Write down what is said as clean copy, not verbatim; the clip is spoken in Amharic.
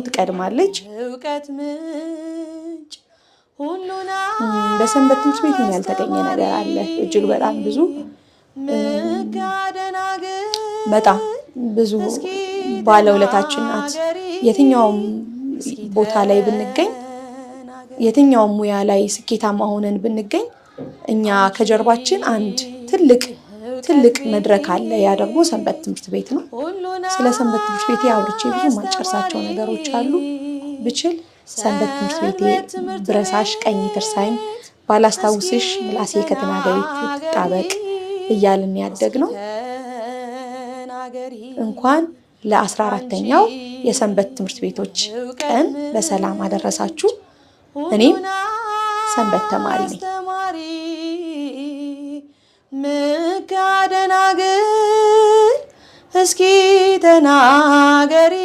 ትቀድማለች። እውቀት ምንጭ ሁሉን በሰንበት ትምህርት ቤት ምን ያልተገኘ ነገር አለ? እጅግ በጣም ብዙ፣ ምጋደናግር በጣም ብዙ ባለውለታችን ናት። የትኛውም ቦታ ላይ ብንገኝ፣ የትኛውም ሙያ ላይ ስኬታማ ሆነን ብንገኝ እኛ ከጀርባችን አንድ ትልቅ ትልቅ መድረክ አለ። ያ ደግሞ ሰንበት ትምህርት ቤት ነው። ስለ ሰንበት ትምህርት ቤቴ አውርቼ ብዙ የማልጨርሳቸው ነገሮች አሉ። ብችል ሰንበት ትምህርት ቤቴ ብረሳሽ ቀኝ ትርሳኝ፣ ባላስታውስሽ ምላሴ ከተናገሪ ትጣበቅ እያልን ያደግ ነው። ተናገሪ። እንኳን ለ14ኛው የሰንበት ትምህርት ቤቶች ቀን በሰላም አደረሳችሁ። እኔም ሰንበት ተማሪ ነኝ። አስተማሪ ምጋደናግር እስኪ ተናገሪ።